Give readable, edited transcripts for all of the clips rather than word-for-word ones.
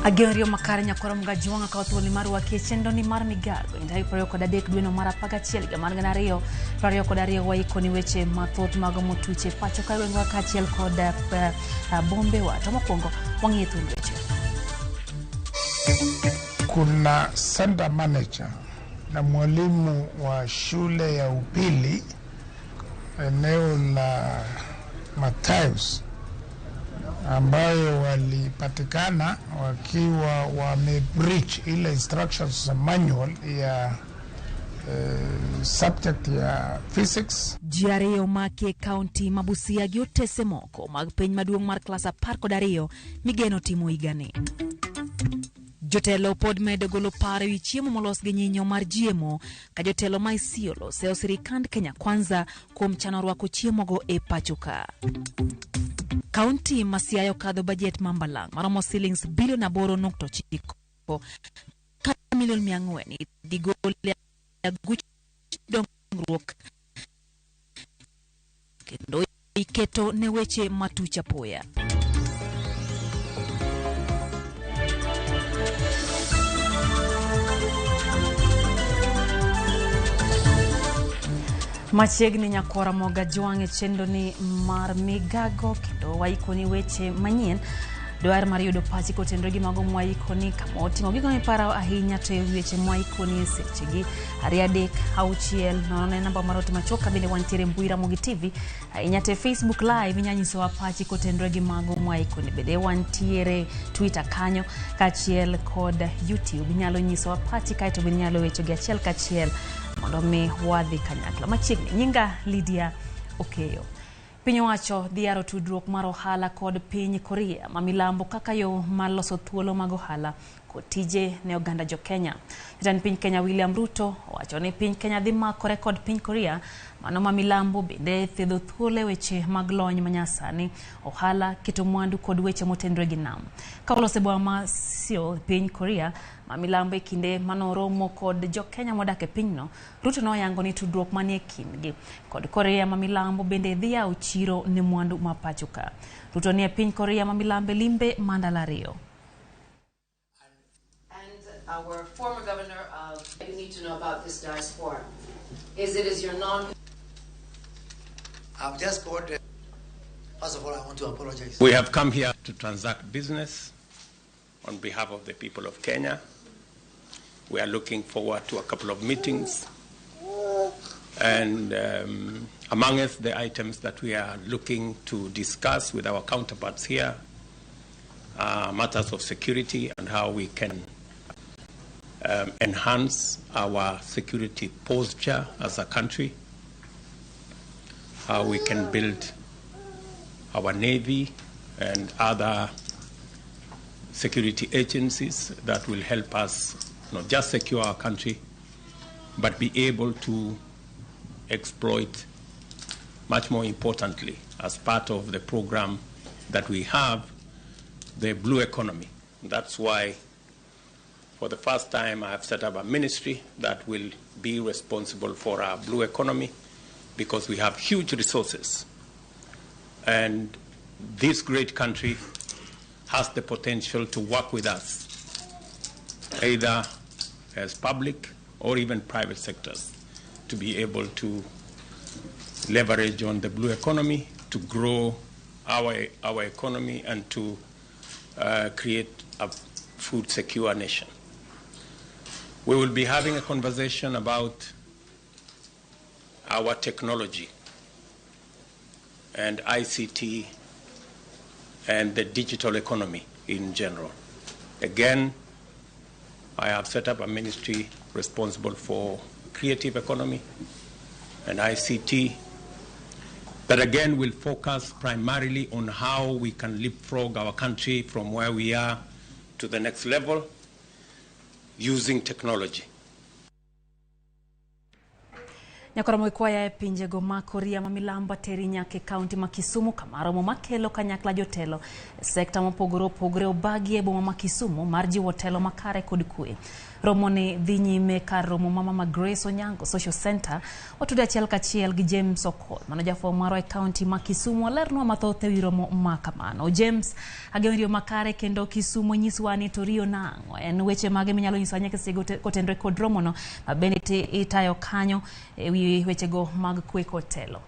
Ageno makare nyakoro mga ka thuolo mar waki chenro ni mar migago e tarik 23 dwe no mar 11 higa mar 2022 waikoni weche mathoth mago motuche pacho ka gwengwa kaachiel kod bombe wa. To mokwongo wang'iye thuond weche. Kuna center manager na mwalimu wa shule ya upili eneo la Matayos ambayo walipatikana wakiwa wame breach ile instructions za manual ya subject ya physics. Ji ariyo omaki e kaunti ma Busia gi otese moko mag penj maduong' mar klas 12 migeno timo higani. Jotelo pod medo golo paro ewi chiemo molos gi nyinyo mar GMO ka jotelo ma Isiolo seyo sirikand Kenya Kwanza kuom chano rwako chiemogo e pacho ka. Kaunti ma Siaya okadho bajet ma mbalang' maromo silings bilion 8.9 ka milion 400 idhi gol e aguch dongruok kendo iketo ne weche matuch apoya. Machiegni nyakwara Moga Jwang' e chenro ni mar migago kendo waikoni weche manyien. Dwar mar yudo pachi kotenore gi mago mwaikoni kama oting'o gigo miparo ahinya to e weche mwaikoni e sechegi 2 3 6 0 ne namba mar ote machuok ka bende wantiere mbui Ramogi TV ahinya to e Facebook Live inya nyisowa pachi kotenore gi mago mwaikoni bende wantiere Twitter kanyo kaachiel kod YouTube inyalo nyisowa pachi kaeto bende inyalo wechegi achiel kachiel mondo mi wadhi kanyakla machiegni. Nyinga Lydia Okeyo. Piny owacho dhi yaro tudruok mar ohala kod piny Korea ma milambo kaka yo mar loso thuolo mag ohala kod tije ne oganda jo Kenya. Jatend piny Kenya William Ruto owacho ni piny Kenya dhi makore kod piny Korea mano ma milambo bende thiedho thuolo e weche mag lony manyasani, ohala, keto mwandu kod weche motenore gi nam. Ka oloso e boma ma Seoul, piny Korea ma milambo e kinde manoromo kod jo Kenya modak e pinyno, Ruto noyango ni tudruok manie kindgi kod Korea ma milambo bende dhi yawo chiro ne mwandu ma pacho ka. Ruto nie piny Korea ma milambo e limbe ma ndalo ariyo. And our former governor of, you need to know about this diaspora, is it is your non I've just got, first of all, I want to apologize. We have come here to transact business on behalf of the people of Kenya. We are looking forward to a couple of meetings. And amongst the items that we are looking to discuss with our counterparts here are matters of security and how we can enhance our security posture as a country, how we can build our navy and other security agencies that will help us not just secure our country, but be able to exploit, much more importantly, as part of the program that we have, the blue economy. That's why, for the first time, I have set up a ministry that will be responsible for our blue economy, because we have huge resources. And this great country has the potential to work with us, either as public or even private sectors, to be able to leverage on the blue economy, to grow our economy and to create a food secure nation. We will be having a conversation about our technology and ICT and the digital economy in general. Again, I have set up a ministry responsible for creative economy and ICT that again will focus primarily on how we can leapfrog our country from where we are to the next level using technology. Nyakoromo ikwaya e pinjego ma Korea ma milambo teri nyaka e kaunti ma Kisumu kama romo makelo kanyakla jotelo e sekta mopogore opogore obagi e boma ma Kisumu mar jiwo telo makare kod kwe. Romo ni dhi nyime kar romo ma Mama Grace Onyango Social Center otude achiel kachiel gi James Okoth mano jafwambo marwa e kaunti ma Kisumu olernwa mathoth ewi romo ma kamano. James, ageno riyo makare kendo Kisumu nyiswa ni to riyo nang'o, en weche mage minyalo nyiso anya kisego kotenore kod romono ma bende itayo kanyo ewi wechego mag kwe kod telo.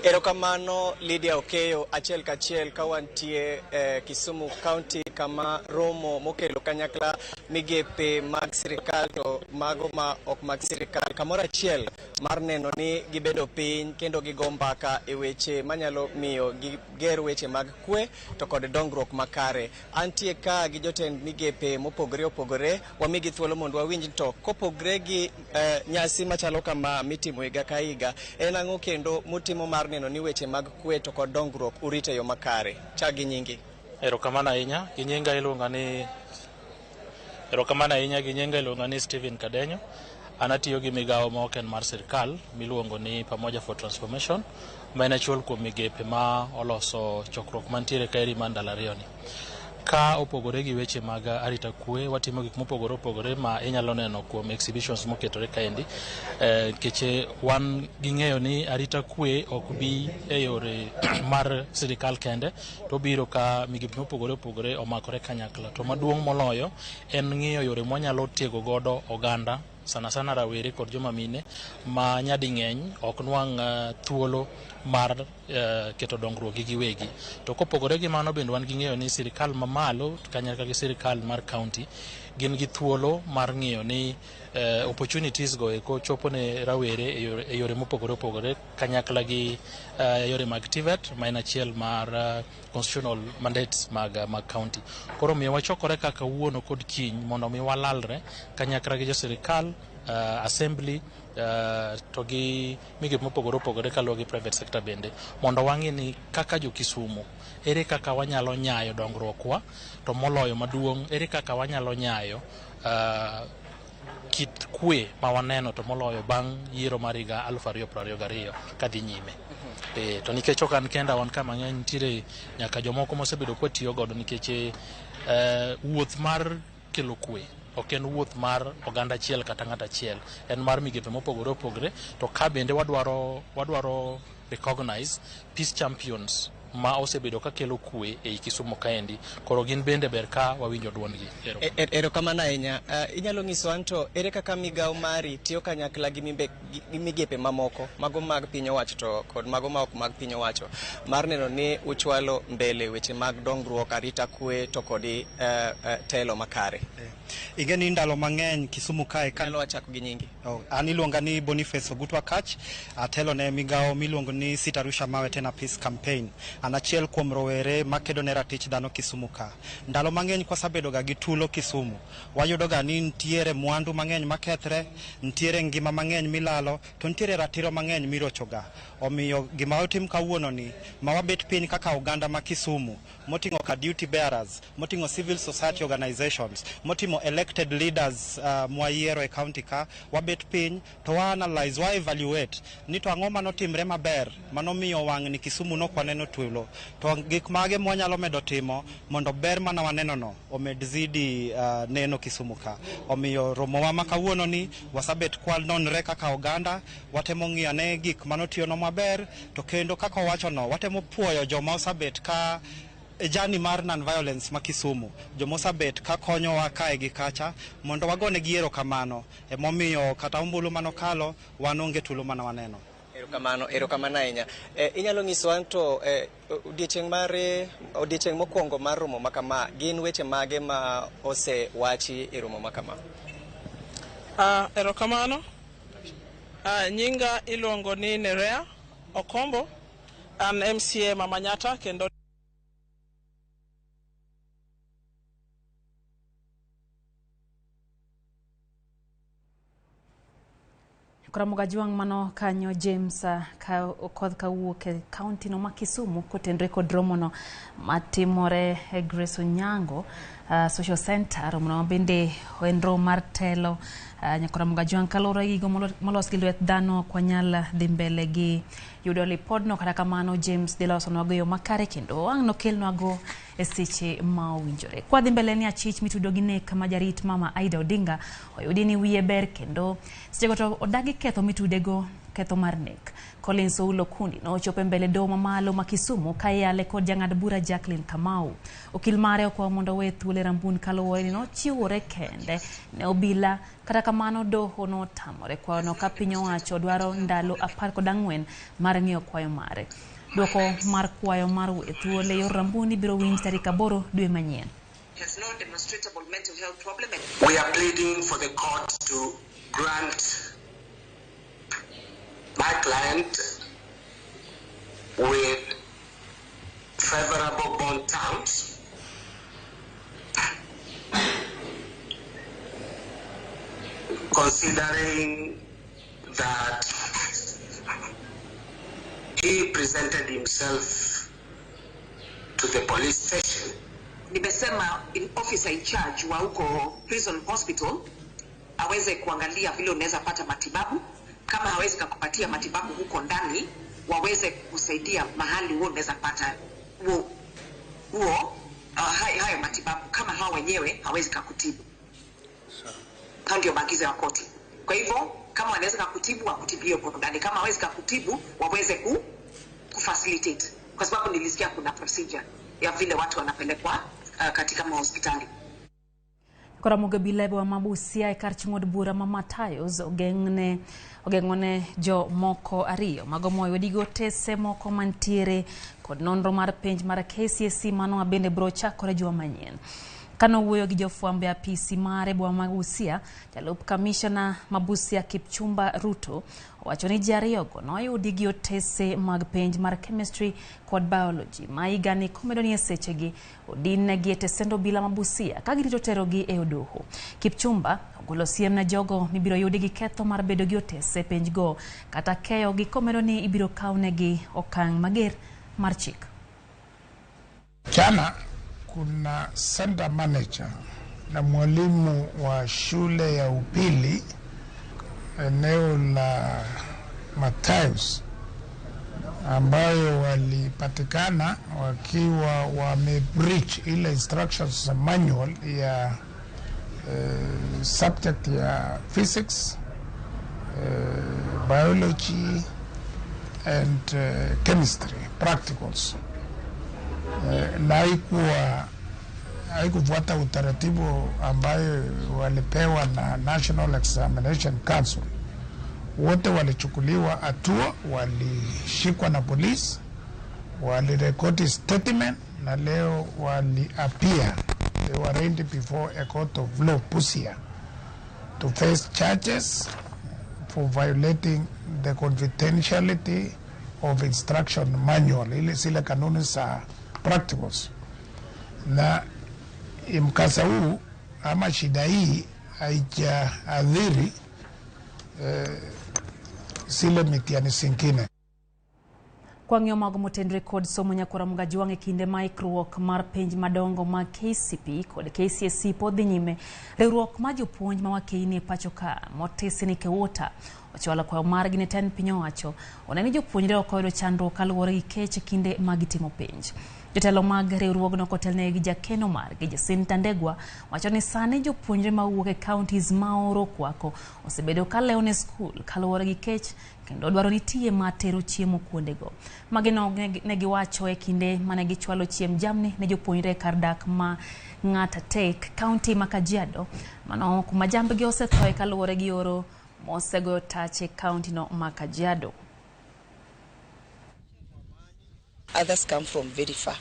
Erokamano Lydia Okeyo, achiel kachiel ka wantie Kisumu County kama romo mokelo kanyakla migepe mag sirikal to mago ma ok mag sirikal kamoro achiel mar neno ni gibedo piny kendo gigo mbaka e weche manyalo miyo giger weche mag kwe to kod dongruok makare. Antie ka gi jotend migepe mopogore opogore, wamigi thuolo mondo wawinj to kopogre gi nyasi machalo kama mitimo higa ka higa, en ang'o kendo mutimo mar neno ni weche mag kwe to kod dongruok urito e yo makare. Chak gi nyingi. Erokamano ahinya, gi nyinga iluonga ni Erokamano ahinya, gi nyinga iluonga ni Stephen Kadenyo. An atiyo gi migawo ma ok en mar sirkal miluongo ni Pamoja for Transformation, ma en achiel kuom migepe ma oloso chokruok mantiere kaeri mar ndalo ariyo ni. Ka opogore gi weche mag arita kwe, watimo gik mopogore opogore ma inyalo neno kuom exhibitions moketore kaendi. Nikech wan ging'eyo ni arita kwe ok bi e yore mar sirikal kende, to obiro ka migepe mopogore opogore omakore kanyakla. To maduong' moloyo en ng'iyo yore mwanyalo tiego godo oganda, sana sana rawere kod joma mine ma nyading'eny ok nwang' thuolo mar keto dongruok gi giwegi. To kopogore gi mano bende wan gi ng'eyo ni sirikal mamalo kanyakla gi sirikal mar county gin gi thuolo mar ng'iyo ni opportunities go eko chopo ne rawere e yore mopogore opogore kanyakla gi yore mag TVET ma en achiel mar constitutional mandates mag county. Koro miyo wachokore kaka kawuono kod kiny mondo mi walalre kanyakla gi jo sirikal, assembly, to gi migepe mopogore opogore kaluwore gi private sector bende, mondo wang'i ni kaka jo Kisumu ere kaka wanyalo nyayo dongruokwa, to moloyo maduong' ere kaka wanyalo nyayo kit kwe ma waneno to moloyo bang' yiero mar higa 2022 kadhi nyime. To nikech ok an kenda, wan ka mang'eny, nitiere nyaka jomoko mosebedo kwatiyo godo nikech wuoth mar kelo kwe ok en wuoth mar oganda achiel kata ng'at achiel, en mar migepe mopogore opogore. To ka bende wadwaro recognize peace champions ma osebedo ka kelo kwe ei Kisumu kaendi, koro gin bende ber ka wawinjo duondgi. Erokamano ahinya. Inyalo nyiso an to ere kaka migawo mari tiyo kanyakla gi migepe mamoko mago mag piny owacho to kod mago ma ok mag piny owacho mar neno ni uchwalo mbele weche mag dongruok, arita kwe to kod telo makare? Ing'e ni ndalo mang'eny Kisumu kae Nyalo wachako gi nyingi. An iluonga ni Boniface Ogutwa Kach, atelo ne migawo miluongo ni Sitarusha Mawe Tena Peace Campaign. An achiel kuom rowere makedo ne ratich dhano Kisumu ka. Ndalo mang'eny kwasebedo ga gi tulo Kisumu, wayudo ga ni nitiere mwandu mang'eny makethre, nitiere ngima mang'eny milalo, to nitiere ratiro mang'eny mirocho ga. Omiyo gima otim kawuono ni, ma wabet piny kaka oganda ma Kisumu, moting'o ka duty bearers, moting'o civil society organizations, moting'o elected leaders mwayiero e county ka, wabet piny to wa analyze, wa evaluate ni to ang'o manotimre maber manomiyo wang' ni Kisumu nok waneno tulo, to gik mage mwanyalo medo timo mondo ber mana waneno no omed zidi neno Kisumu ka. Omiyo romowa ma kawuono ni wasabet kwanonre kaka oganda, watemo ng'iyo ane gik manotiyonwa maber, to kendo kaka owacho no, watemo puoyo joma osabet ka e journey mar non-violence ma Kisumu, jomosabet ka konyowa kae gi kacha mondo wagonegi erokamano. Emomiyo kata ombulu manokalo wan onge tulo mana waneno. Erokamano, erokamano ahinya. Inyalo nyiso an to odiechieng' mar odiechieng' mokwongo mar romo ma kama, gin weche mage ma osewachi e romo ma kama? Erokamano. Nyinga iluongo ni Nerea Okombo. An MCA ma Manyata kendo Ramogi Ajwang' mano kanyo James ka Okoth kawuok e kaunti no ma Kisumu kotenore kod romono matimore e Grace Onyango Social Center. Romono bende en romo mar telo. Nyaka Ramogi Ajwang' kaluwore gi gigo molos gi lwet dhano ok wanyal dhi mbele gi yudo lipodno. Kata kamano James dhi losonwago e yo makare kendo ang' nokelnwago e seche ma owinjore. Kwadhi mbele ni achich mitudo gi nek ma jarit mama Aida Odinga oyudi ni wiye ber kendo sechego to odagi ketho mitudego ketho mar nek. Collins Oulo Kundi nochopo e mbele doho mamalo ma Kisumu ka iyale kod jang'ad bura Jacqueline Kamau. Okil mare okwayo mondo owe thuolo e rambun kaluwore ni nochiwore kende ne obila. Kata kamano doho notamore kwayono ka piny owacho dwaro ndalo 14 mar ng'iyo kwayo mare. Dwoko mar kwayo mar we thuolo e yor rambun ibiro winj tarik 8 dwe manyien. Has no demonstrable mental health problem. We are pleading for the court to grant my client with favorable bond terms considering that he presented himself to the police station. Nimesema in officer in charge wa huko prison hospital aweze kuangalia vile unaweza pata matibabu. Kama hawezi kukupatia matibabu huko ndani, waweze kusaidia mahali huo unaweza pata huo hayo matibabu, kama hao wenyewe hawezi kukutibu. Hayo ndio maagizo ya koti. Kwa hivyo kama wanaweza kukutibu wakutibie huko ndani, kama hawezi kukutibu waweze kufacilitate, kwa sababu nilisikia kuna procedure ya vile watu wanapelekwa katika mahospitali. Ramogi Bilebe wa Mabusia e kar chung'od bura ma Matayos ogeng'one jo moko ariyo mago moyudi gi otese moko mantiere kod nonro mar penj mar KCSE mano bende biro chakore juma manyien. Kanowuoyo gi jofwambo e apisi mare boma ma Busia, jalup kamishna ma Busia Kipchumba Ruto owacho ni ji ariyogo noyudi gi otese mag penj mar chemistry kod biology ma higani komedo ni e sechegi odin-negi e tesend obila ma Busia ka girito terogi e doho. Kipchumba ogolo siem ne jogo mibiro yudi gi ketho mar bedo gi otese penjgo kata keyogi komedo ni ibiro kawnegi okang' mager mar chik. Jana kuna center manager na mwalimu wa shule ya upili eneo la Matayos ambayo walipatikana wakiwa wame breach ile instructions manual ya subject ya physics, biology and chemistry practicals. Na haikufuata utaratibu ambayo walipewa na National Examination Council. Wote walichukuliwa hatua, walishikwa na polisi, walirekodi statement na leo wali appear. They were arraigned before a court of law, Busia, to face charges for violating the confidentiality of instruction manual, ile zile kanuni za practicals. Na mkasa huu ama shida hii haijaathiri zile mitihani zingine. Kwang'iyo mago motenore kod somo nyakora Mgajwang' e kinde ma ikruok mar penj madongo mag KCPE kod KCSE pod dhi nyime. Riwruok mar jopuonj ma wakeini e pacho ka motisi ni KEWOTA ochwalo kwayo margi ne tend piny owacho one ni jopuonjre ok oyudo chandruok kaluwore gi kech e kinde ma gitimo penj. Jotelo mag riwruogno kotelnegi gi jakeno margi Jacinta Ndegwa wacho ni sani jopuonjre mawuok e counties ma oro kwako osebedo ka lewo ne skul kaluwore gi kech kendo dwaro nitie mar tero chiemo kuondego. Magi ne giwacho e kinde mane gichwalo chiemb jamni ne jopuonjre e kar dak ma Ng'atatek, kaunti ma Kajiado, mano kuma jambgi osethoe kaluwore gi oro mosegoyo tach e kaunti no ma Kajiado. Others come from very far.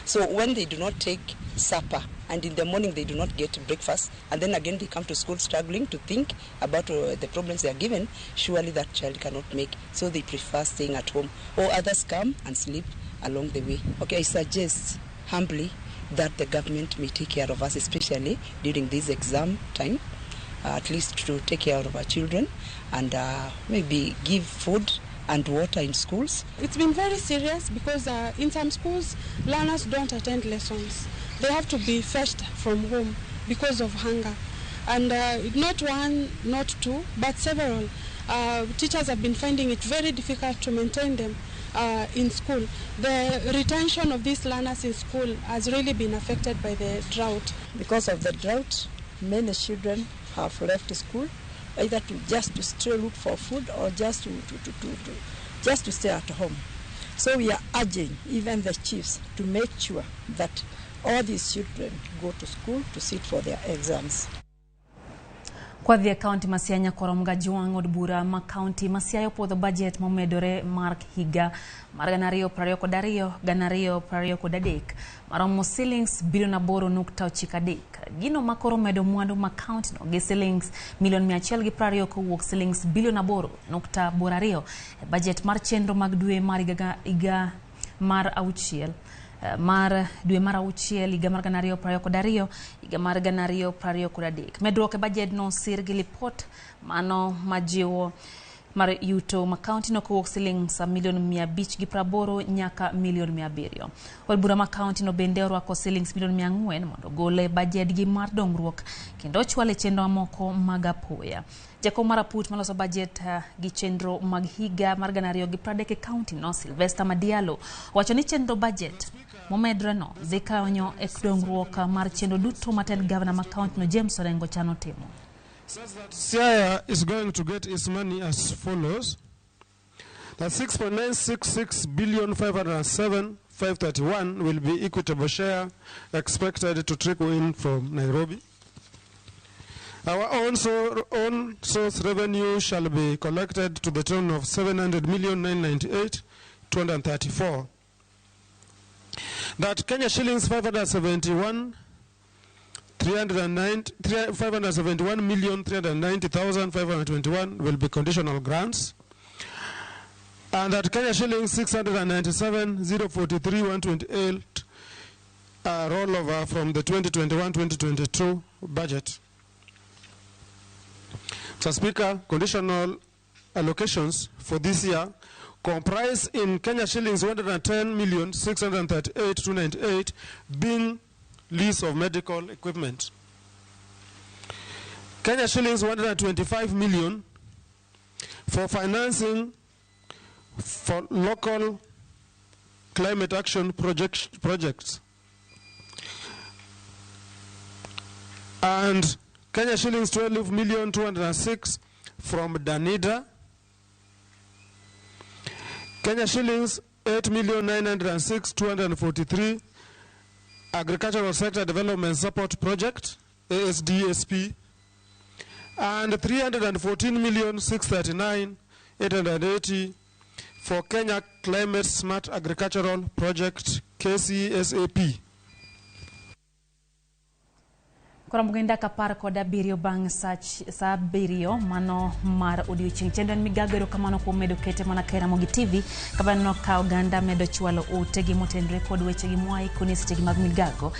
So when they do not take supper, and in the morning they do not get breakfast, and then again they come to school struggling to think about the problems they are given, surely that child cannot make. So they prefer staying at home. Or others come and sleep along the way. Okay, I suggest humbly that the government may take care of us, especially during this exam time. at least to take care of our children and maybe give food and water in schools. It's been very serious because in some schools, learners don't attend lessons. They have to be fetched from home because of hunger. And not one, not two, but several. Teachers have been finding it very difficult to maintain them in school. The retention of these learners in school has really been affected by the drought. Because of the drought, many children have left school, either to just to stay look for food or just to stay at home. So we are urging even the chiefs to make sure that all these children go to school to sit for their exams. Kwadhi e kaunti ma Siaya Nyakorom Gajwang' od bura ma kaunti ma Siaya opuodho bajet momedore mar higa mar 2022 2023 maromo silings bilion 8.93. Gino makoro medo mwandu ma kaunti no gi silings milion 120 kowuok silings bilion 8.82 e bajet mar chenro mag dwe mar higa mar auchiel mar dwe mar auchiel higa mar 2022 higa mar 2023. Medruok e bajet no sir gi lipot mano majiwo mar yuto ma kaunti no kowuok silings milion 580 nyaka milion 700. Od bura ma kaunti no bende orwako silings milion 400 mondo ogol e bajet gi mar dongruok kendo ochwal e chenro mamoko mag apoya. Jakom mar aput maloso bajet gi chenro mag higa mar 2030 e kaunti no Sylvester Madialo wacho ni chenro bajet momedre no dhi konyo e dongruok mar chenro duto ma tend gavana ma kaunti no James Orengo chano timo. Siaya is going to get its money as follows. That 6.966 billion 507,531 will be equitable share expected to trickle in from Nairobi. Our own source revenue shall be collected to the tune of 700,998,234. That Kenya shillings 571,390,521 will be conditional grants, and that Kenya shillings 697,043,128 rollover from the 2021-2022 budget. Mr. Speaker, conditional allocations for this year comprise in Kenya shillings 110,638,298 being lease of medical equipment. Kenya shillings 125 million for financing for local climate action projects. And Kenya shillings 12,206,000 from Danida. Kenya shillings 8,906,243 Agricultural Sector Development Support Project, ASDSP, and 314,639,880 for Kenya Climate Smart Agricultural Project, KCSAP. Koro dakika 17 bang' saa 7 mano mar odiochieng'. Chenro en migago, erokamano kuom medo kete mana ka Ramogi TV kabaneno ka oganda medo chwalo otegi motenore kod wechegi mwaiko ni sechegi mag migago.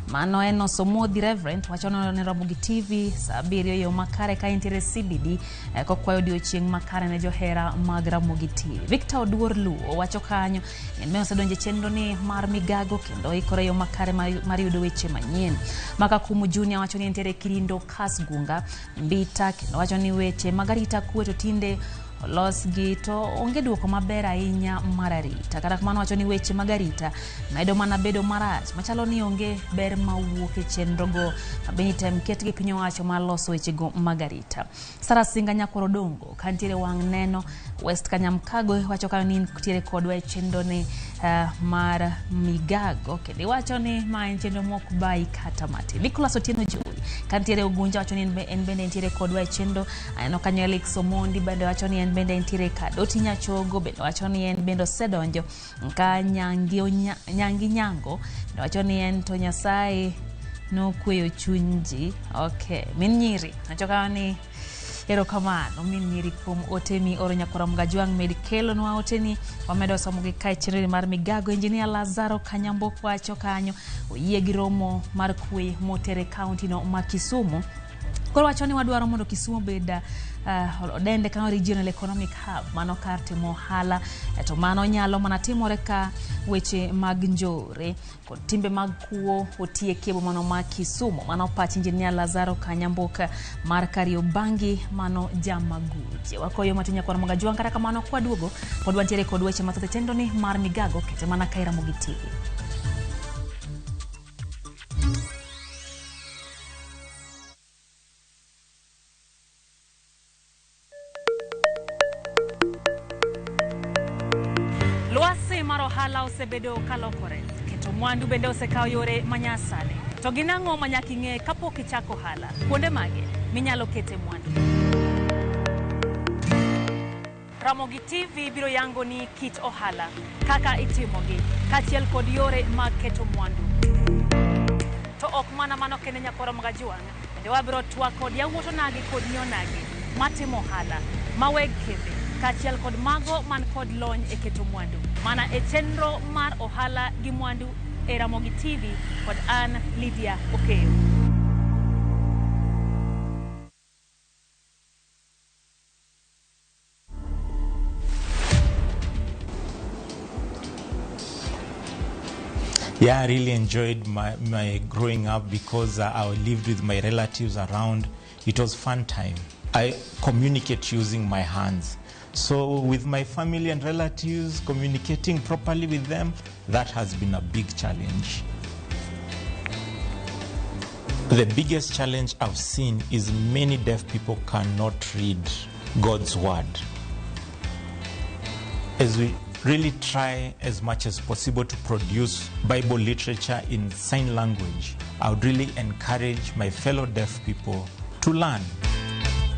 Mano en Osomodhi Reverend wacho ne Ramogi TV saa 7 yo makare ka entiere CBD kokwayo odiochieng' makare ne johera mag Ramogi TV. Victor Oduor Luo wacho kanyo en me osedonjo e chenro ni mar migago kendo ikore yo makare mar yudo weche manyien. Maka Kumu Junior wacho ni entiere Kirindo Kasgunga Mbita kendo wacho ni weche mag arita kwe to tinde olosgi to onge duoko maber ahinya mar arita. Kata kamano wacho ni weche mag arita medo mana bedo marach machalo ni onge ber mawuok e chenrogo mabende tem ketgi piny owacho mar loso wechego mag arita. Sara Singa Nyakwar Odongo kantiere wang' neno West Kanyamkago wacho kanyo ni nitiere kodwa e chenro ni mar migago kendo iwacho ni ma en chenro mok bayi kata matin. Nicholas Otieno Jowi kantiere Ugunja wacho ni en bende nitiere kodwa e chenro. Aneno kanyo Alex Omondi bende wacho ni en bende nitiere Kadoti Nyachogo bende wacho ni en bende osedonjo ka Nyangi Nyango bende wacho ni en to Nyasaye nokweyo chuny ji. Okay, min nyiri wacho kanyo ni erokamano min nyiri kuom ote mi oro. Nyakwar Mgajwang' med kelonwa oteni wamedo somogi kae chenro mar migago. Engineer Lazaro Kanyambo wacho kanyo oyie gi romo mar kwe motere kaunti no ma Kisumu Koro wacho ni wadwaro mondo Kisumu obed odende kama regional economic hub, mano kar timo ohala, to mano nyalo mana timore ka weche mag njore kod timbe mag kuo otieki e bomano ma Kisumu. Mano pach Injinia Lazaro Kanyamboka mar Kariobangi, mano Jamaguje. Wakoyo matin nyakwar Magajwang', kata kamano kwaduogo pod wantiere kod weche mathoth e chenro ni mar Migago, kete mana ka e Ramogi TV. Lwasi mar ohala osebedo kalokore, keto mwandu bende osekawo yore manyasani. To gin ang'o ma nyaka ing'e kapok ichako ohala? Kuonde mage minyalo kete mwandu? Ramogi TV biro yango ni kit ohala, kaka itimogi, kaachiel kod yore mag keto mwandu. To ok mana mano kende nyakwaro Magajwang', bende wabiro twak kod yawuot onagi kod nyi onagi matimo ohala, ma weg kembe, kaachiel kod mago man kod lony e keto mwandu. Mana e chenro mar ohala gi mwandu e Ramogi TV kod an Lydia Okeyo. Yeah, I really enjoyed my growing up because I lived with my relatives around. It was fun time. I communicate using my hands. So with my family and relatives, communicating properly with them, that has been a big challenge. The biggest challenge I've seen is many deaf people cannot read God's word. As we really try as much as possible to produce Bible literature in sign language, I would really encourage my fellow deaf people to learn.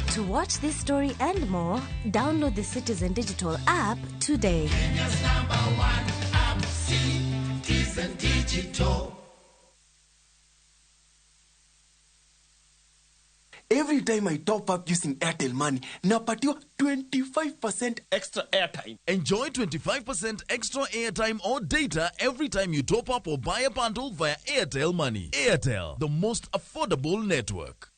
To watch this story and more, download the Citizen Digital app today. Kenya's number one app, Citizen Digital. Every time I top up using Airtel Money, napatiwa 25% extra airtime. Enjoy 25% extra airtime or data every time you top up or buy a bundle via Airtel Money. Airtel, the most affordable network.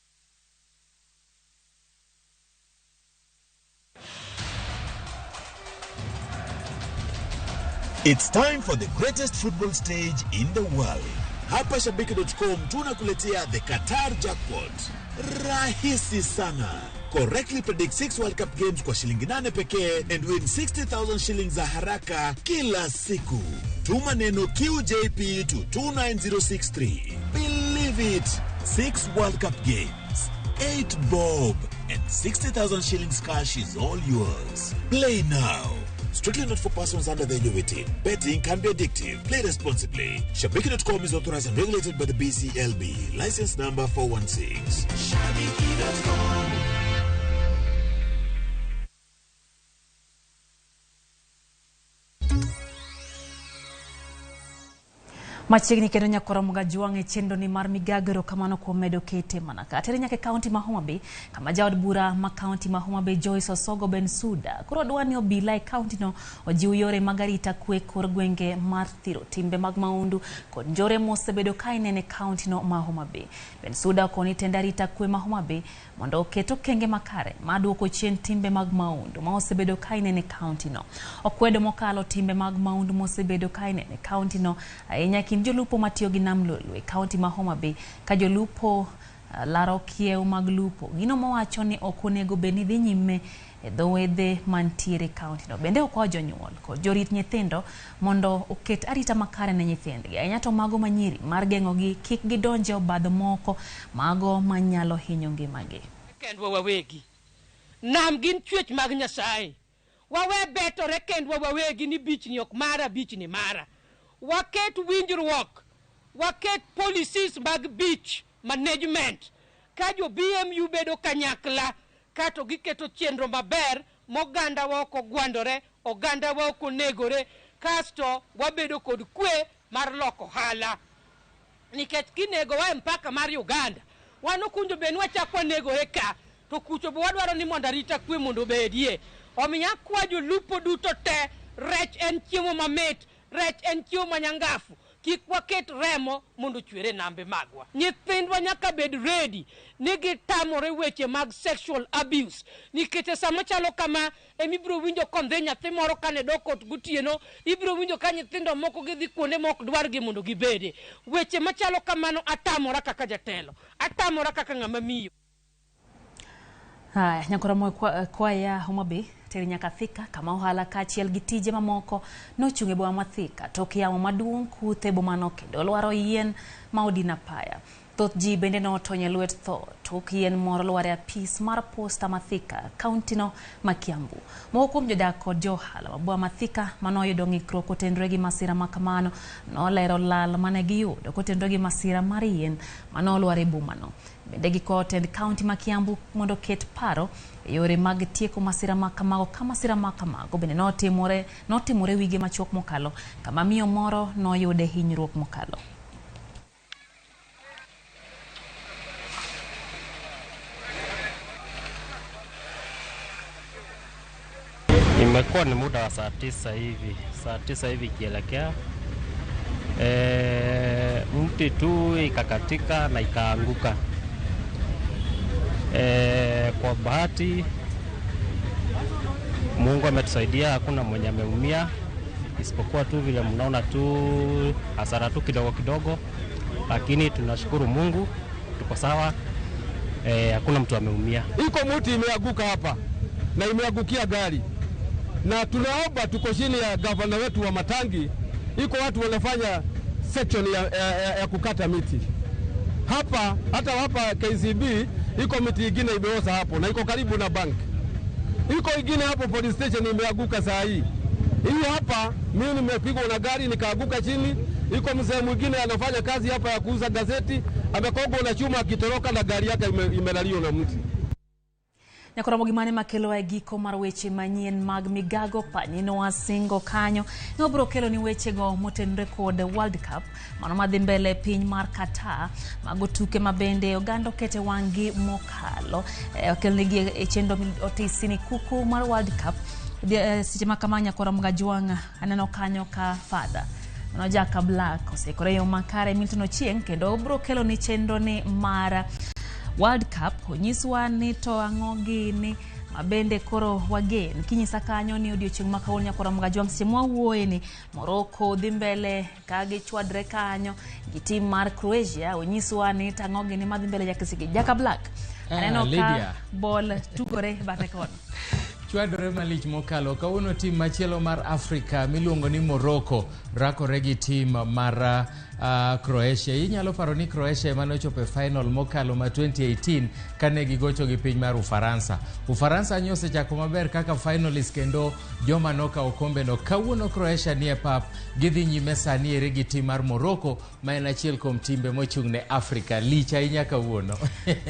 It's time for the greatest football stage in the world. Hapa Shabiki.com tunakuletea the Qatar Jackpot. Rahisi sana. Correctly predict 6 World Cup games kwa shilingi 8 pekee and win 60,000 shillings za haraka kila siku. Tuma neno QJP to 29063. Believe it. 6 World Cup games, 8 bob and 60,000 shillings cash is all yours. Play now. Strictly not for persons under the age of 18. Betting can be addictive. Play responsibly. Shabiki.com is authorized and regulated by the BCLB. License number 416. Shabiki.com. Machiegni kendo nyakwar Magajwang' e chenro ni mar Migago, erokamano kuom medo kete mana ka. Tere nyaka e kaunti ma Homa Bay, kama jaod bura ma kaunti ma Homa Bay Joyce Osogo Bensuda koro dwa ni obila e kaunti no ojiw yore mag arita kwe kor gwenge mar thiro timbe mag maundu kod njore mosebedo ka inene e kaunti no ma Homa Bay. Bensuda okoni tend arita kwe ma Homa Bay mondo oket okenge makare mar duoko chien timbe mag maundu ma osebedo ka inene e kaunti no. Okwedo mokalo timbe mag maundu mosebedo ka inene e kaunti no ahinya kind jolupo matiyo gi nam Lolwe e kaunti ma Homa Bay ka jolupo laro kiew mag lupo, gino mowacho ni ok onego bed ni dhi nyime e dho wedhe mantiere e kaunti no. Bende okwayo jonyuol kod jorit nyithindo mondo oket arita makare ne nyithindgi, ahinya to mago manyiri, mar geng'ogi kik gidonje obadho moko mago manyalo hinyo ngimagi. Kendwa wawegi. Nam gin chwech mag Nyasaye. Wawe betore kendwa wawegi ni beach ni ok mara, beach ni mara. Waket winjruok, waket policies mag beach management. Ka jo BMU bedo kanyakla, kato giketo chenro maber, moganda wa ok ogwandore, oganda wa ok onegore, kasto wabedo kod kwe mar loko ohala. Nikech kinegowa e mpaka mar Uganda, wan okunjo bed ni wachak wanegore ka, to kucho be wadwaro ni mondo arita kwe mondo obedie. Omiyo akwa jolupo duto te, rech en chiemo mamit, rech en chiemo manyangafu. Kik waket remo mondo ochwer e nambe magwa. Nyithindwa nyaka bed ready ni gitamore weche mag sexual abuse. Nikech e sama chalo kama emibiro winjo kondhi nyathi moro kane dok ot gotieno, ibiro winjo ka nyithindo moko gidhi kuonde ma ok dwargi mondo gibede. Weche machalo kamano atamora kaka jatelo, atamora kaka ng'ama miyo. Haya, Nyakoramo kwaya Homa Bay teri nyaka Thika kama ohala kaachiel gi tije mamoko nochung' e boma ma Thika tok yamo maduong' kuthe e bomano kendo lwaro yien ma odino apaya. Thoth ji bende notony e lwet tho tok yien moro lwar e apis mar posta ma Thika, kauntino ma Kiambu. Moko kuom jodak kod jo ohala ma boma ma Thika manoyudo ng'ikruok kotenore gi masira ma kamano nolero lal mane giyudo kotenore gi masira mar yien manolwar e bomano. Bende gikwayo tend kaunti ma Kiambu mondo oket paro e yore mag tieko masira ma kamago ka masira ma kamago bende notimore wige machuok mokalo kama miyo moro noyude hinyruok mokalo. Imekuwa ni muda wa saa 9 hivi, saa 9 hivi ikielekea mti tu ikakatika na ikaanguka. Kwa bahati Mungu ametusaidia, hakuna mwenye ameumia, isipokuwa tu vile mnaona tu hasara tu kidogo kidogo, lakini tunashukuru Mungu tuko sawa. Hakuna mtu ameumia. Iko mti imeanguka hapa na imeangukia gari, na tunaomba, tuko chini ya gavana wetu wa Matangi, iko watu wanafanya section ya kukata miti hapa. Hata hapa KCB iko miti ingine imeoza hapo na iko karibu na bank. Iko ingine hapo police station imeanguka saa hii. Hii hapa mimi nimepigwa na gari nikaanguka chini. Iko mzee mwingine anafanya kazi hapa ya kuuza gazeti, amekogwa na chuma akitoroka na gari yake imelaliwa na mti. Nyakoromo gimane makelo e giko mar weche manyien mag migago panyino wasingo kanyo nobro kelo ni wechego motenore kod World Cup mano madhi mbele piny mar Qatar, mago tuke mabende oganda okete wang'gi mokalo. Okelnegi e chenro otisi ni kuku mar World Cup. Seche ma kama Nyakoromo Gajwang' aneno kanyo ka Father mano Jaka Black oseikore yo makare Milton Ochieng' kendo obro kelo ni chenro ni mar World Cup. Onyiswa ni to ang'o gini mabende koro wagen kinyisa kanyo ni odiochieng' ma kawuono Nyakoromo Gajwang' seche mwawuoye ni Morocco dhi mbele ka gichwadre kanyo gi tim mar Croatia. Onyiswa ni to ang'o gini madhi mbele jakisigi Jaka Black aneno ka bol tugore bathe kono chwadore malich mokalo. Kawuono tim machielo mar Afrika miluongo ni Morocco rakore gi tim mar Croatia. Inyalo paro ni Croatia ema nochopo e final mokalo ma 2018 kane gigocho gi piny mar Ufaransa. Ufaransa nyo osechako maber kaka finalist kendo joma nokawo kombe no. Kawuono Croatia nie pap, gidhi nyime sani ere gi tim mar Morocco ma en achiel kuom timbe mochung' ne Afrika. Lich ahinya kawuono.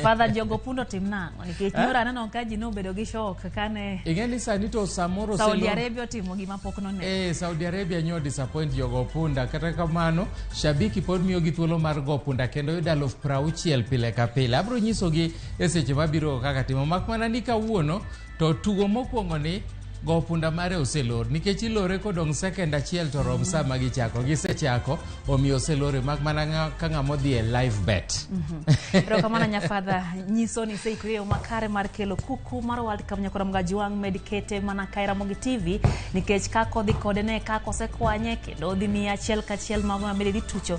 Father Jogo Pundo tim nang'o? Nikech nyoro aneno ka ji nobedo gi shock kane Ing'e ni sani to samoro Saudi Arabia otimo gima pok none. Saudi Arabia nyo disappoint jogo punda. Kata kamano shabiki pod miyogi thuolo mar go punda kendo yudo 60,000 pile ka pile. Abro nyisogi e seche mabiro kaka timo. Mak mana ni kawuono to tugo mokwongo ni go punda mare oselor nikech ilore kodong' second achiel to rom sama gichako. Gisechako omiyo oselore mak mana ka ng'ama odhi e live bet. Erokamano Nyafadha, nyiso ni iseikori e yo makare mar kelo kuku mar World Cup. Nyakoromo Gajwang' med kete mana ka e Ramogi TV nikech kaka odhi kode ne kaka osekwanye kendo odhi miye achiel kachiel mago mabende dhi tucho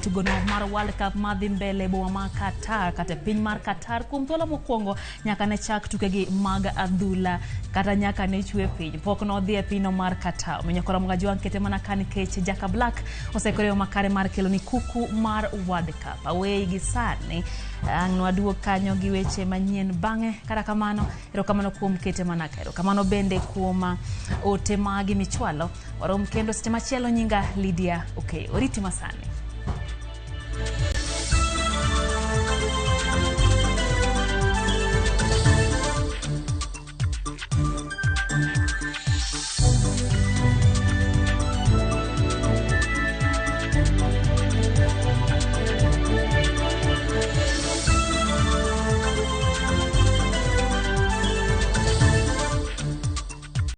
tugono mar World Cup madhi mbele e boma ma Qatar kata piny mar Qatar kuom thuolo mokwongo nyaka ne chak tukegi mag adhula kata nyaka ne chwe piny pok nodhi e pinyno mar Qatar. Omiyo Nyakoromo Gajwang' kete mana ka nikech Jaka Black oseikore yo makare mar kelo ni kuku mar World Cup. Aweyi gi sani ang' nwaduog kanyo gi weche manyien bang'e. Kata kamano, erokamano kuom kete mana ka. Erokamano bende kuom ote magi michwalo. Warom kendo seche machielo. Nyinga Lydia Okeyo. Oriti masani.